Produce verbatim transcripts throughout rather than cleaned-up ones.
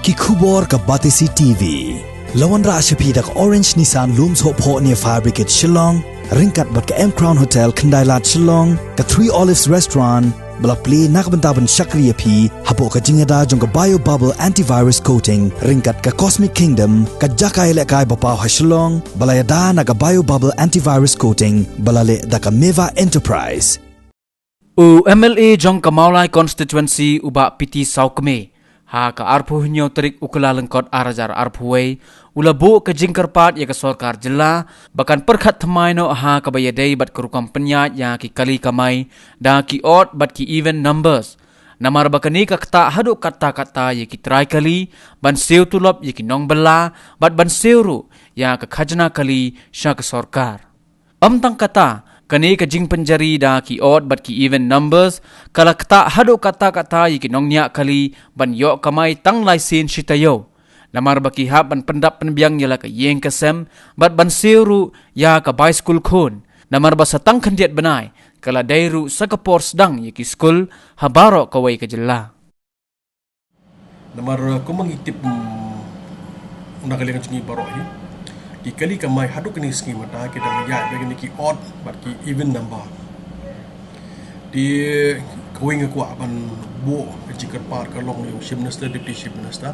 Ki khubor ka Batesi T V. La wanrah sha phi da ka Orange Nissan Lum Sohphoh near Fire Brigade Shillong, ryngkat bad ka M Crown Hotel Khyndailad Shillong, ka Three Olives Restaurant, ba la plie na ka bynta ban shakri ïa phi hapoh ka jingïada jong ka Bio Bubble Antivirus Coating, ryngkat ka Cosmic Kingdom, ka jaka ïalehkai ba paw ha Shillong, ba la ïada na ka Bio Bubble Antivirus Coating, ba la leh da ka Meva Enterprise. U M L A jong ka Mawlai Constituency, u Bah P T Sawkmie, ha ka arphew hynñiew tarik u Kyllalyngkot ar hajar arphew wei, u la buh ka jingkyrpad ïa ka sorkar jylla ba kan pyrkhat thymmai noh ha kaba ïadei bad ka rukom pynïaid ïa ki kali kamai da ki odd bad ki even numbers. Namar ba kane ka ktah haduh katta katta ïa ki trai kali, ban siew tulop ïa ki nongbylla, bad ban siew ruh ïa ka khajna kali sha ka sorkar. Ym tang kata, kane ka jingpynjari da ki odd bad ki even numbers, ka la ktah haduh katta katta ïa ki nongñiah kali ban ïoh kamai tang lai sien shi taïew. Namar ba ki hap ban pyndap pynbiang ïa la ka ïing ka sem, bad ban siew ruh ïa ka bai skul khun. Namar ba sa tang khyndiat bnai, ka la dei ruh sa ka por sdang ïa ki skul ha baroh kawei ka jylla. Namar, uh, kumba ngi tip, mm, na ka liang jong ngi baroh hi, ki kali kamai haduh kane ka sngi mynta ki dang ïaid bad kine ki odd bad ki even number. Te kawei nga kwah ban buh ka jingkyrpad ka long ïa u Chief Minister, Deputy Chief Minister,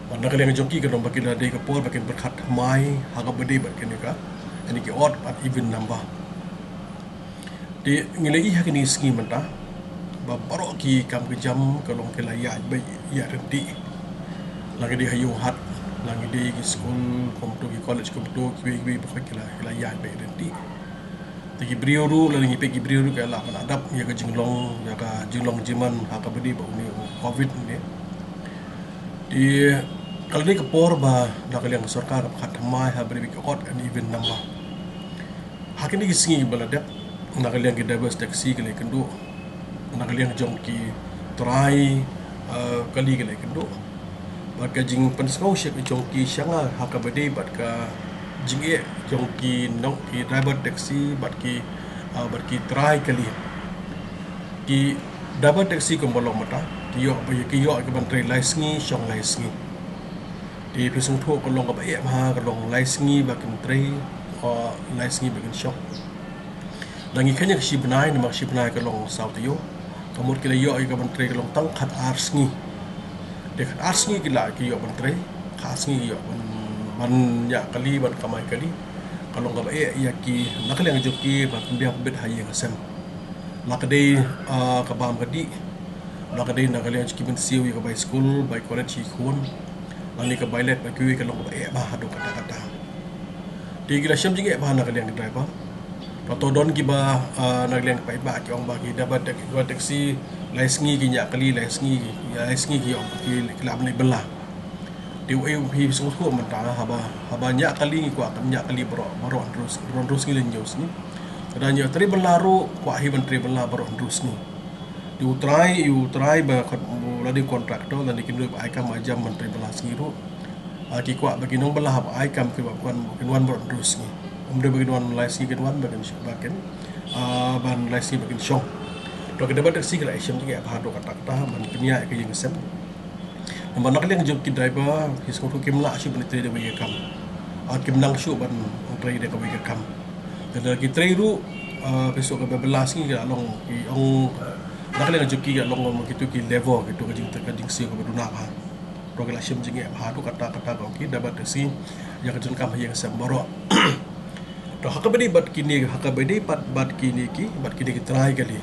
bad na ka liang jong ki ka long ba ki la dei ka por ba kin pyrkhat thymmai ha kaba dei bad kine ka, kine ki odd bad even number. Te ngi la ïohi ha kine ki sngi mynta ba baroh ki kam ki jam ka long ki la ïaid beit, ïaid ryntih. La ngi dei ha Ïewhad, la ngi dei ki skul kumto, ki college kumto, kiwei kiwei baroh ki la, ki la ïaid beit ryntih. Te ki briew ruh, la ngi peit ki briew ruh ki la lah ban adapt ïa ka jinglong, ïa ka jinglong jingman ha kaba dei bad une u Covid ne. Te ka la dei ka por ba na ka liang ka sorkar ka pyrkhat thymmai ha kaba dei bad ki odd and even number. Ha kine ki sngi ba la dep, na ka liang ki drivers taxi ki la ïakynduh, na ka liang jong ki trai, uh, kali ki la ïakynduh. Bad ka jingpynsngew shep jong ki sha nga ha kaba dei bad ka jingeh jong ki nong, ki driver taxi bad ki, uh, bad ki trai kali. Ki driver taxi kumba long mynta, ki ïoh ba, ki ïoh ka ban trei lai sngi shong lai sngi. Te phi sngewthuh ka long kaba eh bha, ka long lai sngi ba kin trei, uh, lai sngi ba kin shong. La ngi kheiñ ïa ka shi bnai, namar ka shi bnai ka long saw taïew. Ka mut ki la ïoh ïa ka ban trei ka long tang khat ar sngi. Te khat ar sngi ki la ki ïoh ban trei, khat ar sngi ki ïoh ban, ban ñiah kali, ban kamai kali. Ka long kaba eh ïa ki na ka liang jong ki ban pynbiang pynbit ha ïing ha sem. La ka dei, ah, ka bam ka dih, la ka dei na ka liang jong ki ban siew ïa ka bai skul, bai college ki khun, lane ka bai let bai kiwei, ka long kaba eh bha haduh katta katta. Te ki la shem jingeh bha na ka liang ki driver. Te to don kiba, ah, na ka liang ki paidbah ki ong ba ki driver taxi, driver taxi lai sngi ki ñiah kali, lai sngi, lai sngi ki ong ki, ki lah ban leit bylla. Te u, eh, u phi sngewthuh mynta haba, haba ñiah kali ngi kwah ban ñiah kali baroh, baroh hynriew, baroh hynriew sngi lane hynñiew sngi. Lada ñiah trei bylla ruh kwah hi ban trei bylla baroh hynriew sngi. Te u trai, u trai ba kon-, u la dei contractor lane ki nongtrei ba ai kam ai jam ban trei bylla sngi ruh, ah, ki kwah ba ki nongbylla haba ai kam ki ba kin wan, kin wan baroh hynriew sngi. Ym dei ba kin wan lai sngi kin wan ba kin, ba kin, ah, ban lai sngi ba kin shong. To ki driver taxi ki la shem jingeh bha haduh katta katta ban pynïaid ïa ka ïing ka sem. Namar na ka liang jong ki driver, phi sngewthuh kim lah shuh ban trei da kawei ka kam. Ah, kim nang shuh ban trei da kawei ka kam. Lada ki trei ruh, ah, phi sngewthuh kaba bylla sngi ki la long, ki ong, ah, na ka liang jong ki ki la long kum kitu ki labour, kitu ka jing, ka jingsiew kaba duna bha. Ruh ki la shem jingeh bha haduh katta katta ka ong ki driver taxi, ïa ka jingkam ha ïing sem baroh. To ha kaba dei bad kine, ha kaba dei bad, bad kine ki, bad kine ki trai kali.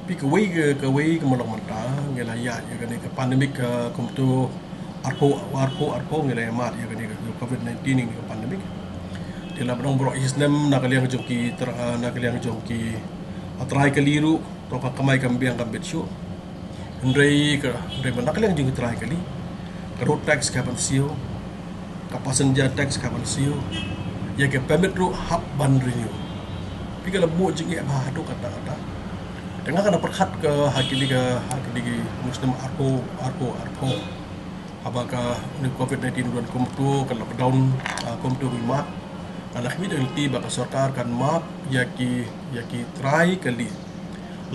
Phi kawei ka, kawei ka, ma long mynta ngi la ïaid ïa kane ka pandemic, ah, kumto arphew, arphew, arphew ngi la ïa mad ïa kane ka Covid nineteen, ïa kane ka pandemic. Te la ba dang baroh shi snem na ka liang jong ki tra-, ah, na ka liang jong ki, ah, trai kali ruh, to ka kamai kam biang kam bit shuh. Hynrei ka, hynrei ba na ka liang jong ki trai kali, ka road tax ka ban siew, ka passenger tax ka ban siew, ïa ka permit ruh hap ban renew. Phi ka la buh jingeh bha haduh katta katta. Te nga ka la pyrkhat ka ha kine ka, ha kine ki snem arphew, arphew, arphew. Haba ka une Covid nineteen u don kumto, ka lockdown, ah, kumto ngi mad. Nga la khmih da ka lynti ba ka sorkar kan map ïa ki, ïa ki trai kali.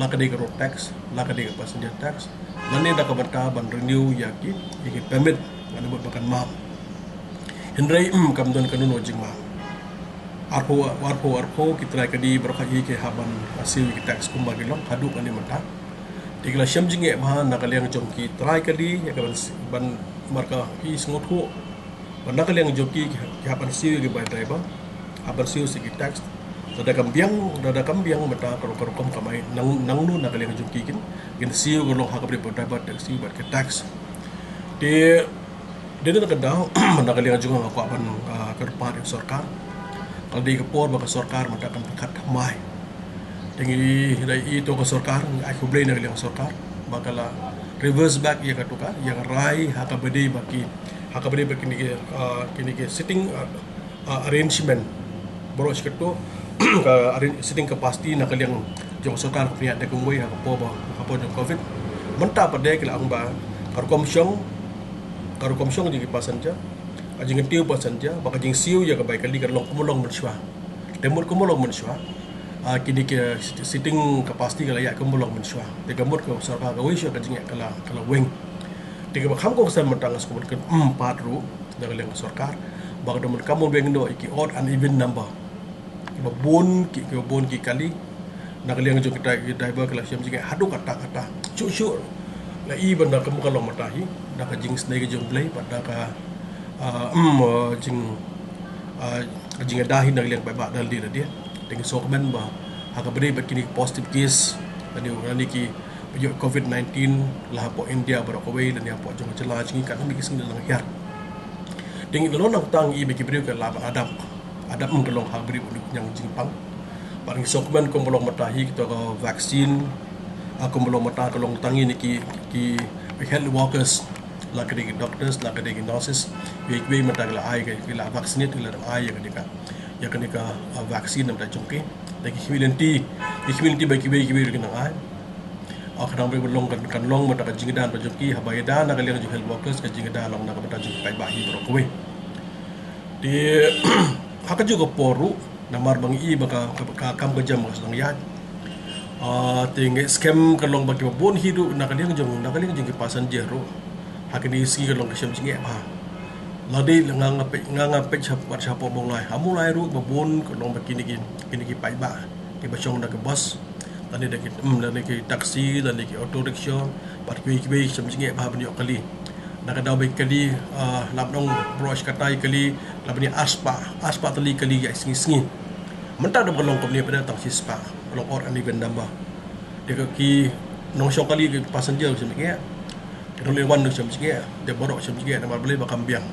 La ka dei ka road tax, la ka dei ka passenger tax, Lane da ka bynta ban renew ïa ki, ïa ki permit, lane bad ba kan map. Hynrei, mm, kam don kano kano jingmap. Arphew, arphew, arphew, ki trai kali baroh kawei ki hap ban siew ïa ki tax kumba ki long, haduh kane mynta. Te ki la shem jingeh bha na ka liang jong ki trai kali, ïa ka ban si-, ban marka ki sngewthuh. Bad na ka liang jong ki, ki hap ban siew ïa ki bai driver, hap ban siew sa ki tax. Lada kam biang, lada kam biang mynta ka rukom, ka rukom kamai, nang, nangno na ka liang jong ki kin, kin siew ka long ha kaba dei ba driver taxi bad ka tax. Te, dei na ka daw, na ka liang jong nga kwah ban, ah, kyrpad ïa ka sorkar. Ka la dei ka por ba ka sorkar mynta kan pyrkhat thymmai. Te ngi da ïohi to ka sorkar, ngi ai khublei na ka liang sorkar ba ka la reverse back ïa kato ka, ïa ka rai ha kaba dei ba ki, ha kaba dei ba kine ki, ah, kine ki seating, ah, ah, arrangement. Baroh shi kato ka arrange, seating capacity na ka liang jong ka sorkar ka pynïaid da kumwei ha ka por ba, ha ka por jong covid. Mynta pat de ki la ong ba ka rukom shong, ka rukom shong jong ki passenger, ka jingkyntiew passenger, bad ka jingsiew ïa ka bai kali kan long kumba long mynshuwa. Te mut kumba long mynshuwa, ah, kine ki seating capacity ka la ïaid kumba long mynshuwa. Te ka mut ka sorkar kawei shuh ka jingeh ka la, ka la weng. Te kaba kham kongsan mynta nga sngewbha ban kyrpad ruh na ka liang ka sorkar ba ka dei ban kam ban weng noh ïa ki odd and even number. Kiba bun ki, kiba bun ki kali. Na ka liang jong kita ki driver ki la shem jingeh haduh katta katta. Shuh shuh la i ban da ka, ka long mynta hi, da ka jingisynei ka jong U Blei bad da ka, ah, mm, ah, jing, ah, jingïada hi na ka liang paidbah da lade lade. Te ngi sngewkmen ba ha kaba dei bad kine ki positive case lane, lane ki ba ïoh covid nineteen la hapoh India baroh kawei lane hapoh jong ka jylla jong ngi katno ki sngi la nang hiar. Te ngi la long nangta ngi i ba ki briew ki la ban adapt. Adapt, mm, ka long ha kaba dei ba u dei u ñiang jingpang. Bad ngi sngewkmen kumba long mynta hi kita ka vaccine, ah, kumba long mynta ka long tang ïa ki, ki health workers, la ka dei ki doctors, la ka dei ki nurses, ïa kiwei mynta ki la ai, ki la vaccinate, ki la ai ïa ka dei ka, ïa ka dei ka, ah, vaccine na ka bynta jong ki. Te ki immunity, ki immunity ba kiwei kiwei ruh ki nang ai. Ah, ka dang ba long kan, kan long mynta ka jingïada na ka bynta jong ki, haba ïada na ka liang jong health workers, ka jingïada long na ka bynta jong ki paidbah hi baroh kawei. Te ha kajuh ka por ruh, namar ba ngi i ba ka, ka, ka kam ka jam ka sdang ïaid. Ah, te ngi skhem ka long ba kiba bun hi ruh na ka liang jong, na ka liang jong ki passenger ruh, ha kine ki sngi ka long ka shem jingeh bha. Lada nga, nga peit, nga, nga peit sha, sha pdeng Mawlai, ha Mawlai ruh ba bun ka long ba kine ki, kine ki paidbah kiba shong da ki bus, lane da ki, mm, lane ki taxi, lane ki auto rickshaw, bad kiwei kiwei shem jingeh bha ban ïoh kali. Na ka daw ba kali, ah, lap nong baroh shi katta kali, lap ni arspah, arspah tylli kali ïa sngi sngi. Mynta da ba long kumne pat tang shispah, long odd and even number. Te ki nongshong kali, ki passenger shem jingeh. Ki nongleit wan shem jingeh, te baroh shem jingeh namar balei ba kam biang.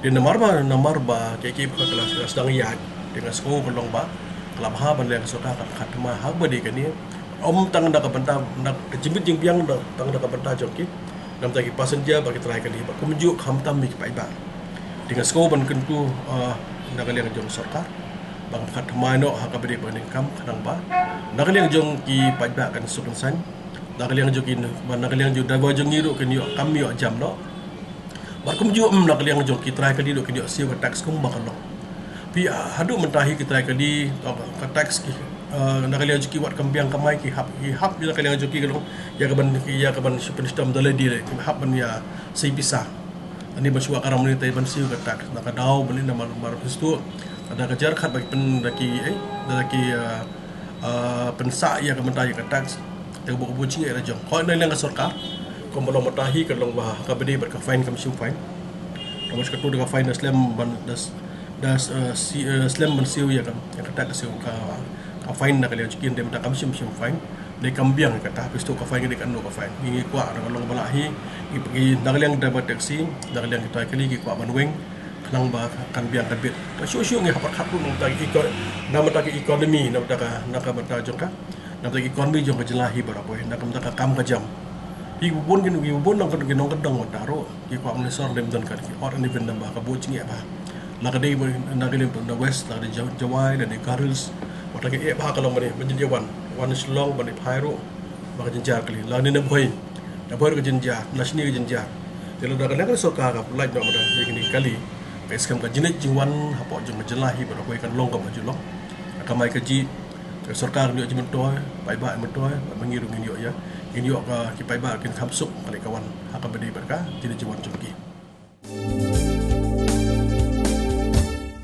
Te namar ba, namar ba ki, ki ba ka la, la sdang ïaid. Te nga sngew ka long ba ka la bha ban leh ka sorkar ka khat ma ha ba dei kane. Ym tang da ka bynta, da ka jingbit jingbiang, da tang da ka bynta jong ki, namar ki passenger bad ki trai kali, bad kumjuh khamtam ïa ki paidbah. Te nga sngew ban kyntu, ah, na ka liang jong sorkar ba kan khat ma noh ha kaba dei ba dei kam khnang ba na ka liang jong ki paidbah kan suk kan saiñ. Na ka liang jong ki, na ka liang jong driver jong ngi ruh kin ïoh kam ïoh jam noh. Bad kumjuh, mm, na ka liang jong ki trai kali ruh kin ïoh siew ka tax kumba ka long. Phi, ah, haduh mynta hi ki trai kali, ka, ka tax ki, ah, na ka liang jong ki wat kam biang kamai ki hap, ki hap na ka liang jong ki ka long ïa ka ban, ïa ka ban shu pynshitom da lade leh, ki hap ban ïa sei pisa. Ani ban shu wad ka ram ni te ban siew ka tax. Na ka daw ban ni namar, namar phi sngewthuh, da ka jar khat ba ki pyn, da ki, eh, da ki, ah, ah, pynsah ïa ka mynta ïa ka tax. Te ka bun ka bun jingeh la jong. Hooid na liang ka sorkar, kumba long mynta hi ka long ba ha kaba dei bad ka fine kam shym fine. Ka mut ka tu da ka fine da slem ban da s-, da s-, eh, si, eh, slem ban siew ïa ka, ïa ka tax siew ka, ka fine na ka liang jong ki, hynrei mynta kam shym shym fine. Dei kam biang ïa kata, phi sngewthuh ka fine ka dei katno ka fine. Ngi, ngi kwah na ka long ba lah hi, ngi, ngi na ka liang driver taxi, na ka liang ki trai kali ki kwah ban weng. Khnang ba kan biang kan bit. Ka shuh shuh ngi hap khat ruh na ka bynta ki eco-, na ka bynta ki economy, na ka bynta ka, na ka bynta jong ka, na ka bynta ki economy jong ka jylla hi baroh kawei, na ka bynta ka kam ka jam. Ki bun, ki bun nong, ki nongkyndong mynta ruh ki kwah ban sor lem don ka ki odd and even number, ka bun jingeh bha. Na ka dei na ka dei na West, na ka dei Jaw-, Jowai, na ka dei Garo Hills, mynta ki eh bha ka long ba dei ban jin ïa wan, wan Shillong ban ïa phai ruh ba ka jynjar kali. La ni na Bhoi, na Bhoi ruh ka jynjar, na shane ka jynjar. Te lada ka liang ka sorkar ka pynlait noh mynta ïa kine ki kali, ka skhem ka jingïaid jingwan hapoh jong ka jylla hi baroh kawei kan long kaba ju long. Ka kamai kajih, ka sorkar kan ïoh jingmyntoi, paidbah myntoi, bad ma ngi ruh ngin ïoh ïa Kin ïoh ka ki paidbah kin kham suk ka leh ka wan ha ka bynta bad ka jingwan jong